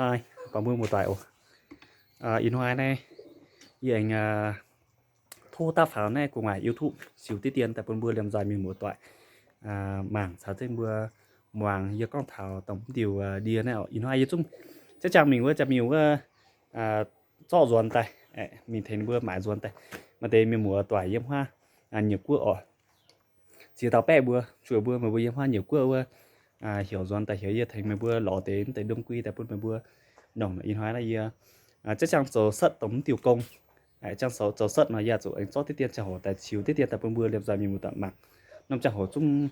Baamh mbuo muoz-doic oc, ih hnoi naaiv yie aengx tov daav faaux naaiv gu'nguaaic YouTube ziux diqv dien daaih bun mbuo liemh nzoih mienh muoz-doic mangc caux zengv mbuo muangx yie gorngv taux dongh mv diuh ndie naaiv oc. Ih hnoi yie zungv jaiv jangx mingh wuov jaa-miuh wuov zorqv nzuonx daaih, mingh tengx ninh mbuo maaiz nzuonx daaih. Maaih deix mienh muoz-doic yiem huaav nyiec guoqv oc, ziex dauh baeqv mbuo, zuoqc mbuo meih mbuo yiem huaav nyiec guoqv wuov, heuc nzuonx daaih heuc yie tengx meih mbuo lorz deix mv deix ndongc guix daaih bun meih mbuo nongc. Ih hnoi naaiv yie jaiv jangx zoux setv dongh mv diuh gong, jangx zoux setv nor yie zuqc aengx zorqv diqv dien ziangh hoc daaih ziux diqv dien daaih bun mbuo liemh nzoih mienh muoz-doic mangc. Norm ziangh hoc zungv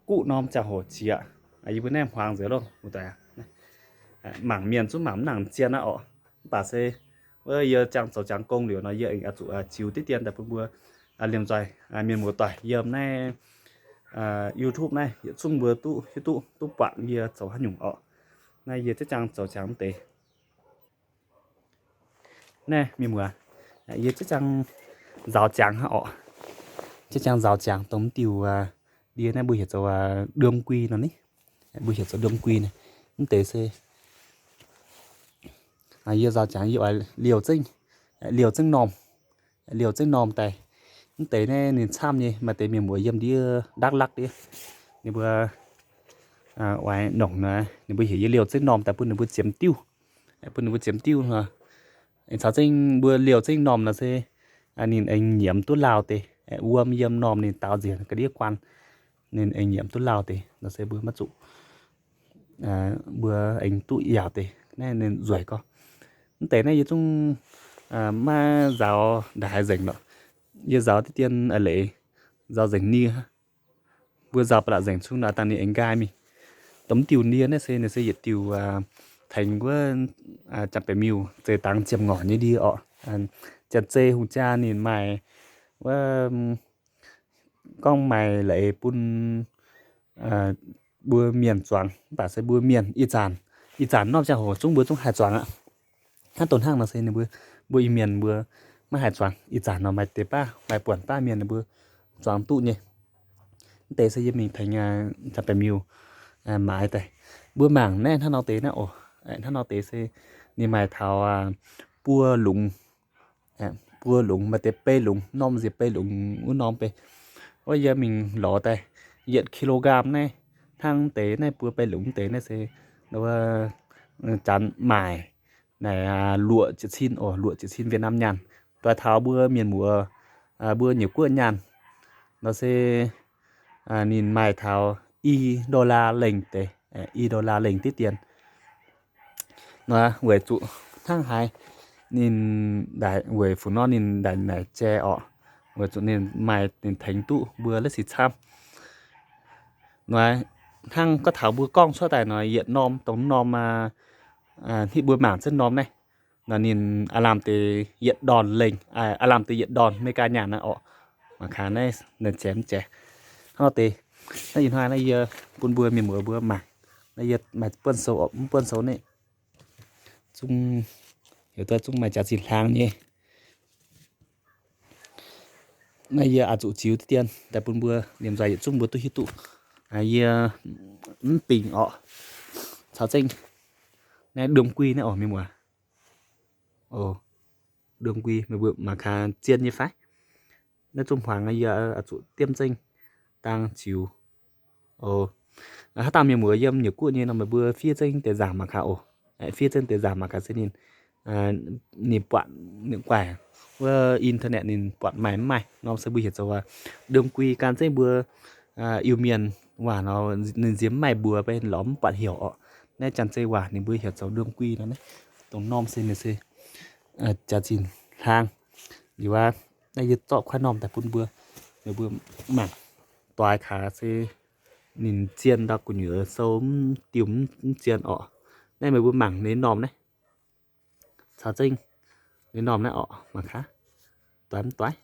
guqv norm ziangh hoc jiex, yie mbuo naaiv hmuangx nzengc loh muoz-doic. Mangc mienh zungv mangc mv nangc zien aqv oc. Mv baac se wuov yie jangx zoux jangx gong liuz nor yie aengx zuqc ziux diqv dien daaih bun mbuo liemh nzoih mienh muoz-doic yiem naaiv YouTube naaiv yietc zungv mbuo duqv hiuv duqv, duqv buatc yie zoux haaix nyungc oc. Naaiv yie jaiv jangx zoux jangx mv deix. Naaiv mienh muoz, yie jaiv jangx nzaaux jangx hnangv oc. Jaiv jangx nzaaux jangx dongh mv diuh ndie naaiv mbuo heuc zoux ndongc guix nor ni. Mbuo heuc zoux ndongc guix naaiv. Mv deix se yie nzaaux jangx yie oix liouh zengv, liouh zengv normh, liouh zengv normh daaih. Mv deix naaiv ninh camv nyei, maaih deix mienh muoz yiem ndiev Đắk Lắk ndiev, ninh mbuo oix nongc nor ninh mbuo heuc yie liouh zengv normh daaih bun ninh mbuo ziemx diuv, bun ninh mbuo ziemx diuv nor. Aengx caux zengv mbuo liouh zengv normh nor se ninh aengx nyiemz duqv lauh deix, wuom yiem normh ninh daaux nzengc ga'ndiev guaan, ninh aengx nyiemz duqv lauh deix nor se mbuo maiv zuqc, mbuo aengx duqv yaauc deix naaiv ninh nzueic gorx. Mv deix naaiv yie zungv maiv nzaaux ndaaix nzengc lorqc. Yie nzaaux diqv dien a'leiz, nzaaux nzengc nie. Mbuo nzaaux ba'laqc nzengc cun dangh ninh aengx nqaai mingh. Dongh mv diuh nie naaiv se ninh se yietc diuh tengx wuov Janx-Baeqc Miuh zeix dangx ziepc ngorc nyei ndie orqc. Janx-Zei hungh jaa ninh maaih wuov gorngv maaih leiz bun mbuo mienh zuangx, mv baac se mbuo mienh ih zanc, ih zanc norm ziangh hoc zungv mbuo zungv haih zuangx aqv. Hnangv doh hnangv nor se ninh mbuo, mbuo Iu-Mienh mbuo maiv haih zuangx. Ih zanc nor maaih deix baav, maaih buonc baav mienh ninh mbuo zuangx duqv nyei. Mv deix se yie mingh tengx Janx-Baeqc Miuh maaiz daaih. Mbuo mangc naaiv hnangv nor deix naaiv oc. Hnangv nor deix se ninh maaih taux buo longx, buo longx, maaih deix bei longx, norm nziex bei longx wuov norm bei. Wuov yie mingh lorz daaih yietc kilogram naaiv, hnangv deix naaiv buo bei longx deix naaiv se wuov Janx maaic naaic luoqc ziepc cin oc, luoqc ziepc cin Việt Nam nyaanh. Doix taux mbuo mienh muoz, mbuo nyiec guoqv nyaanh nor se ninh maaih taux i dollar lengh deix, i dollar lengh diqv dien. Nor weic zuqc hnangv haaix ninh ndaix weic fuc nor ninh ndaix naaic jai orqc, weic zuqc ninh maaih ninh tengx duqv mbuo la'sic camv. Nor hnangv gorngv taux mbuo gorngv cuotv daaih nor yietc norm dongh norm, hitv mbuo mangc zengv norm naaiv, nor ninh aav lamh deix yietc ndorn lengh, aav lamh deix yietc ndorn Meigaa nyaanh naaiv orqc. Mangc gaax naaiv ninh jai mv jai. Hnangv nor deix, naaiv ih hnoi naaiv yie bun mbuo mienh muoz mbuo mangc. Naaiv yie maaih buonv sou orqc, mv buonv sou naaiv zungv, heuc duqv zungv maaih jaax-zinh hlaang nyei. Naaiv yie oix zuqc ziux diqv dien daaih bun mbuo liemh nzoih yietc zungv mbuo duqv hiuv duqv. Yie mv bingx orqc, caux zengv naaiv ndongc guix naaiv orqc, mienh muoz. Ndongc guix meih mbuo mangc gaax zien nyei fai? Naaiv zungv hmuangx yie oix zuqc diemv zengv dangh ziux. Haaix dauh mienh muoz yiem nyiec guoqv nyei nor meih mbuo fiev zengv deix nzaangc mangc gaax oc. Fiev zengv deix nzaangc mangc gaax se ninh, ninh buatc, ninh guaih wuov internet ninh buatc maaih mv maaih. Norm se mbuo heuc zoux ndongc guix gan zengv mbuo Iu-Mienh waac nor ninh nziex mv maaih mbuox, beiv lorz mv buatc heuc orqc. Naaiv Janx-Zei waac ninh mbuo heuc zoux ndongc guix nor naaiv. Dongh norm se ninh se jaax-zinh hlaang. Liuz aqv, naaiv yie zorqv kuaaiv norm daaih bun mbuo, meih mbuo mangc doix kaax se ninh zien ndau gu'nyuoz sou mv diuh mv zien orqc. Naaiv meih mbuo mangc ninh norm naaiv, caux zengv ninh norm naaiv orqc, mangc gaax, doix mv doix.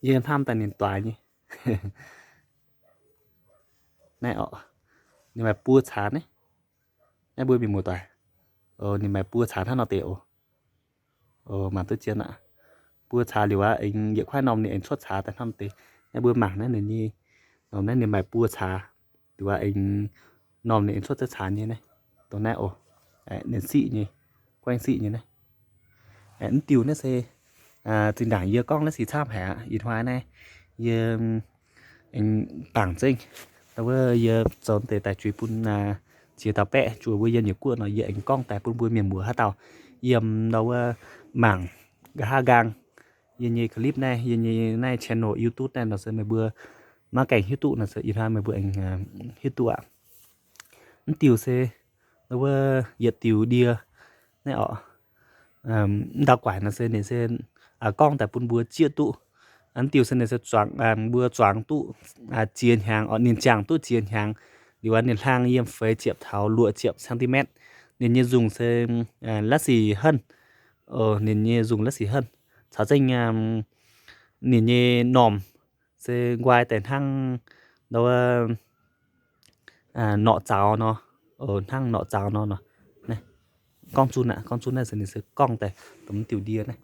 Yie hnamv daaih ninh doix nyei. Naaiv orqc, ninh maaih buo caax naaiv. Naaiv mbuo mienh muoz-doic, ninh maaih buo caax hnangv nor deix oc. Mangc duqv zien aqv. Buo caax liuz aqv, aengx yietc kuaaiv norm ninh aengx cuotv caax daaih hnangv nor deix. Naaiv mbuo mangc naaiv ninh nyei, naaiv ninh maaih buo caax, liuz aqv aengx Normh ninh cuotv za'eix caanx nyei naaiv, dongh naaiv oc, ninh siqv nyei, guaengv siqv nyei naaiv. Mv diuh naaiv se zinh ndaangc yie gorngv naaiv sic camv haic aqv. Ih hnoi naaiv yie aengx bangc zengv, wuov yie zoux deix daaih juix bun ziex dauh baeqv juoh wuov yiem nyeic guoqv nor, yie aengx gorngv daaih bun mbuo mienh muoz haaix dauh yiem ndau wuov mangc nqa'haav nqaang yie nyei clip naaiv, yie nyei naaiv channel YouTube naaiv nor se meih mbuo maiv gaengh hiuv duqv nor se ih hnoi meih mbuo aengx hiuv duqv aqv. Mv diuh se wuov yietc diuh ndie naaiv oc. Mv ndau guaaic nor se ninh se gorngv daaih bun mbuo zieqv duqv. Mv diuh se ninh se mbuo zuangx duqv ziex hnyangx oc, ninh ziangh duqv ziex hnyangx. Liuz aqv ninh hlang yiem feix ziepc taux luoqc ziepc centimeter. Ninh nyei nzungh se la'sic henv. Ninh nyei nzungh la'sic henv. Caux zengv ninh nyei normh se nquai daaih hnangv ndau wuov norqc zaux nor, hnangv norqc zaux nor nor. Gorngv zunv aqv, gorngv zunv naaiv se ninh se gorngv daaih dongh mv diuh ndie naaiv.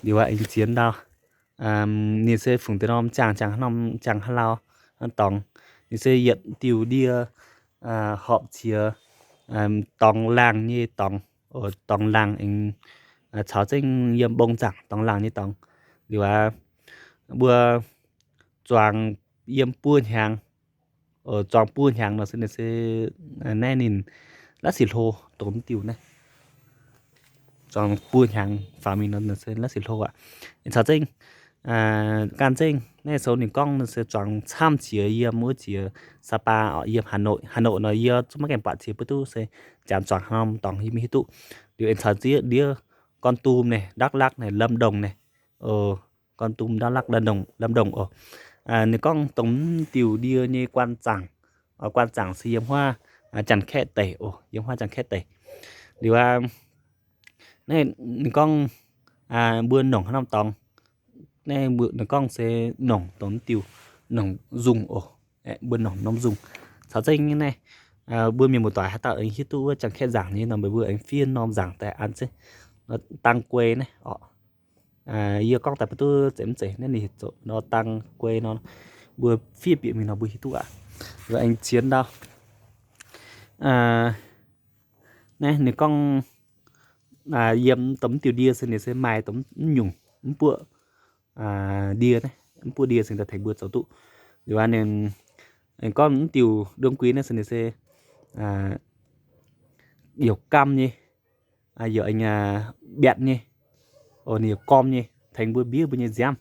Liuz aqv aengx ziex ndau, ninh se fungc deix norm ziangh, ziangh haaix norm, ziangh haaix lauh dorngx. Ninh se yietc diuh ndie horpc qiex dorngx laangh nyei dorngx, dorngx laangh aengx caux zengv yiem mbong zaangc dorngx laangh nyei dorngx. Liuz aqv mbuo zuangx yiem buo hnyangx, zuangx buo hnyangx nor se ninh se naaiv ninh la'sic hlo dongh mv diuh naaiv. Zuangx buo hnyangx faaux mingh nor se la'sic hlo aqv. Caux zengv, gan zengv naaiv sou ninh gorngv nor se zuangx camv qiex yiem wuov jiex Sapa oc, yiem Hà Nội. Hà Nội nor yie zungv maiv gaengh buatc qiex bun duqv se janx zuangx haaix norm dorngx yie maiv hiuv duqv. Liuz aengx caux ziex ndiev Kon Tum naaiv, Đắk Lắk naaiv, Lâm Đồng naaiv, Kon Tum, Đắk Lắk, Lâm Đồng, Lâm Đồng oc. Ninh gorngv dongh mv diuh ndie nyei guanh zaangc, guanh zaangc se yiem huav Janx-Kaeqv deic oc, yiem huav Janx-Kaeqv deic. Liuz aqv, naaiv ninh gorngv mbuo nongc haaix norm dorngx, naaiv ninh gorngv se nongc dongh mv diuh, nongc nzungh oc. Mbuo nongc norm nzungh. Caux zengv naaiv mbuo mienh muoz-doic haaix dauh aengx hiuv duqv wuov Janx-Kaeqv nzaangc nyei nor, meih mbuo aengx fiev norm nzaangc daaih an zengv dang guei naaiv oc. Yie gorngv daaih bun duqv zeiz mv zeiz naaiv ninh zoux nor dang guei nor, mbuo fiev bieqc mingh nor mbuo hiuv duqv aqv. Aengx ziex ndau, naaiv ninh gorngv yiem dongh mv diuh ndie se ninh se maaih dongh mv nyungc mv buoqv ndie naaiv, mv buoqv ndie cingx daaih tengx mbuo zoux duqv. Liuz aqv ninh gorngv mv diuh đương quy naaiv se ninh se youc gamh nyei, youc biatc nyei, ninh youc gormh nyei tengx mbuo mbiev mbuo nyei nziaamv.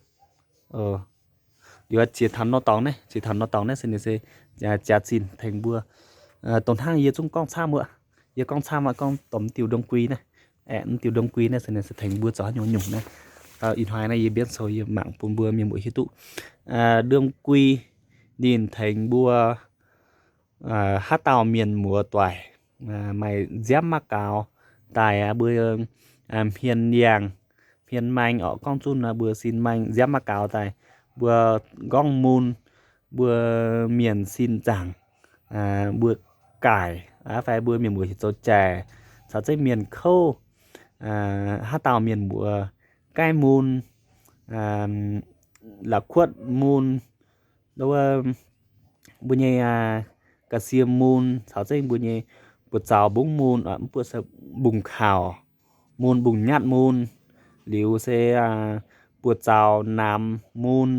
Liuz aqv ziex taux norm dorngx naaiv, ziex taux norm dorngx naaiv se ninh se jaax zinh tengx mbuo. Dongh hnangv yie zungv gorngv camv wuov, yie gorngv camv wuov gorngv dongh mv diuh đương quy naaiv. Aeqv, mv diuh đương quy naaiv se ninh se tengx mbuo zoux haaix nyungc nyungc naaiv. Ih hnoi naaiv yie mbienv sou yie mangc bun mbuo mienh muoz hiuv duqv. Đương quy ninh tengx mbuo haaix dauh mienh muoz-doic maaih nziaamv maiv gaux daaih, mbuo hmien yangh, hmien maeng oc, gorngv zunv mbuo sin maeng nziaamv maiv gaux daaih, mbuo nqorngv mun, mbuo mienh sin zaangc, mbuo gaaic, fai mbuo mienh muoz heuc zoux jaic, caux zengv mienh kouv, haaix dauh mienh muoz gaaiv mun, la'kuotv mun, mbuo nyei ga'sie mun, caux zengv mbuo nyei buoz-zaux mbungv mun, mv buoqv se mbungv kaux mun, mbungv nyatv mun, liuz se buoz-zaux namx mun,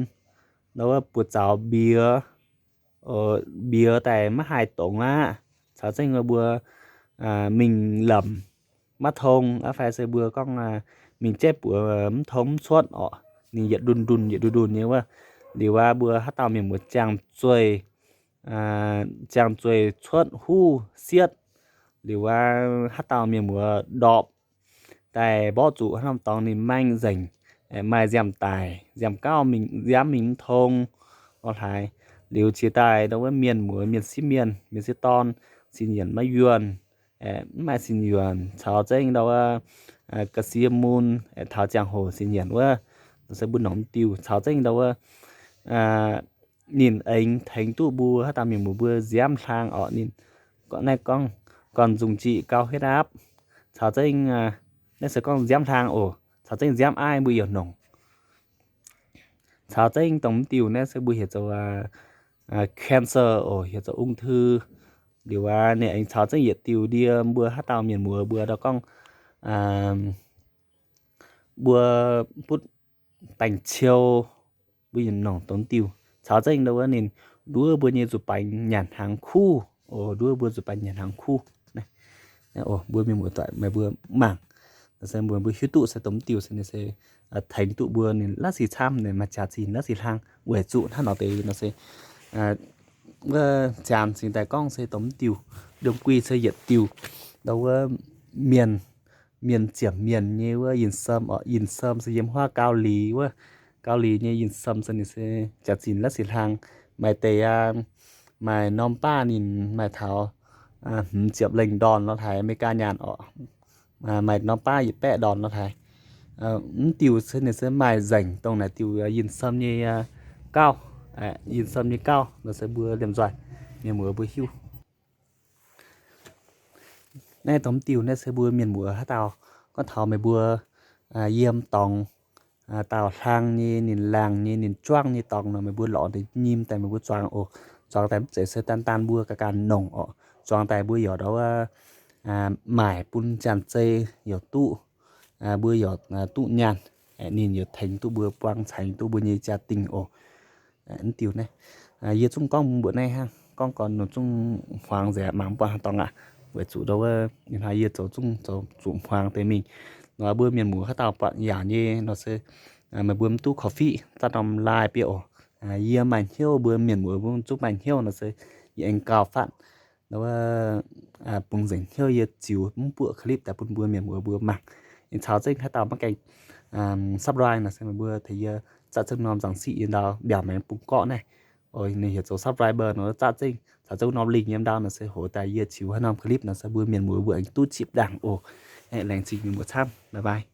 wuov buoz-zaux mbiex, mbiex daaih maiv haih dongz aqv, caux zengv mbuo mingh lamc maiv tong, fai se mbuo gorngv mingh jaiv buoz mv tong mv cuotv orqc, ninh yietc ndunh ndunh yietc ndunh ndunh nyei wuov. Liuz aqv mbuo haaix dauh mienh muoz ziangh zueih, ziangh zueih cuotv huv sietv, liuz aqv haaix dauh mienh muoz ndorpc daaih mborqv zuqc haaix norm dorngx ninh maengh nzengc, maaih nziaamv-daic nziaamv-gauv mingh nziaamv mingh mv tong, orqc hlaaix. Liuz jiex daaih ndau wuov mienh muoz, mienh sieqv mienh, mienh sieqv dorn, sin yienc maiv yuonh, mv maaih sin yuonh, caux zengv ndau wuov ga'sie mun, taux ziangh hoc sin yienc wuov, se mbuo nongc mv diuh, caux zengv ndau wuov ninh aengx tengx duqv mbuo haaix dauh mienh muoz mbuo nziaamv hlang orqc. Ninh naaiv gorngv ก่อนสูบฉี่ เกา huyết áp, caux zengv naaiv se gorngv nziaamv hlang oc, caux zengv nziaamv aiv mbuo yaac nongc. Caux zengv dongh mv diuh naaiv se mbuo heuc zoux cancer oc, heuc zoux ung thư. Liuz aqv, ninh aengx caux zengv yietc diuh ndie mbuo haaix dauh mienh muoz mbuo ndau gorngv, mbuo butv baengc ciou, mbuo yietc nongc dongh diuh caux zengv ndau wuov ninh nduov mbuo nyei nzuih baengx nyanc hnaangx kuv. Nduov mbuo nzuih baengx nyanc hnaangx kuv. Mbuo mienh muoz-doic meih mbuo mangc, mbuo mbuo hiuv duqv se dongh diuh se ninh se tengx duqv mbuo ninh la'sic camv, ninh maaih jaax-zinh la'sic hlang. Weic zuqc hnangv nor deix nor se wuov janx cingx daaih gorngv se dongh diuh, ndongc guih se yietc diuh. Ndau wuov mienh, mienh ziepc mienh nyei wuov yinh sâm oc, yinh sâm se yiem huaav Gau Lix wuov, Gau Lix nyei yinh sâm se ninh se jaax-zinh la'sic hlang. Maaih deix aqv, maaih norm baav ninh maaih taux hmz ziepc lengh ndorn nor haiz, America nyaanh oc. Maaih norm baav yietc baeqv ndorn nor haiz. Mv diuh se ninh se maaih nzengc dongh naaic diuh yinh sâm nyei gauh, yinh sâm nyei gauh nor se mbuo liemh nzoih mienh muoz mbuo hiuv. Naaiv dongh mv diuh naaiv se mbuo mienh muoz haaix dauh gorngv taux meih mbuo yiem dorngx, dauh hlang nyei, ninh laangh nyei, ninh juangv nyei dorngx nor, meih mbuo lorz deix nyim daaih meih mbuo zuangx oc. Zuangx daaih mv zeiz se daan daan mbuo ganh ganh nongc oc. Zuangx daaih mbuo yaac ndau wuov maaic bun janx-zei yaac duqv, mbuo yaac duqv nyaanh, ninh yaac tengx duqv mbuo, buang ceix duqv mbuo nyei jaa-dingh oc. Mv diuh naaiv yie zungv gorngv mbuox naaiv hnangv, gorngv gorn nor zungv hmuangx nzengc, mangc mv buatc haaix dorngx aqv. Weic zuqc ndau wuov ih hnoi yie zoux zungv zoux zuqc hmuangx deix mingh. Nor mbuo mienh muoz haaix dauh buatc yaac nyei nor se meih mbuo mv duqv korv-fiqv zatv norm line bieqc oc. Yie maaih hnyouv, mbuo mienh muoz mbuo zungv maaih hnyouv nor se yie aengx gauh fatv, ndau wuov bungx nzengc hnyouv yie ziux mv buoqv clip daaih bun mbuo mienh muoz mbuo mangc. Ninh caux zengv haaix dauh maiv gaengh subscribe nor se meih mbuo tengx yie zatv zengv norm zangc siqv yiem ndau mbiaauc maengx bung gorqv naaiv. Ninh heuc zoux subscriber nor zatv zengv, caux zengv norm link yiem ndau nor se hoc daaih yie ziux haaix norm clip nor se mbuo mienh muoz mbuo aengx duqv zipv ndaangc oc. Laengz zingh mienh muoz camv, bye bye.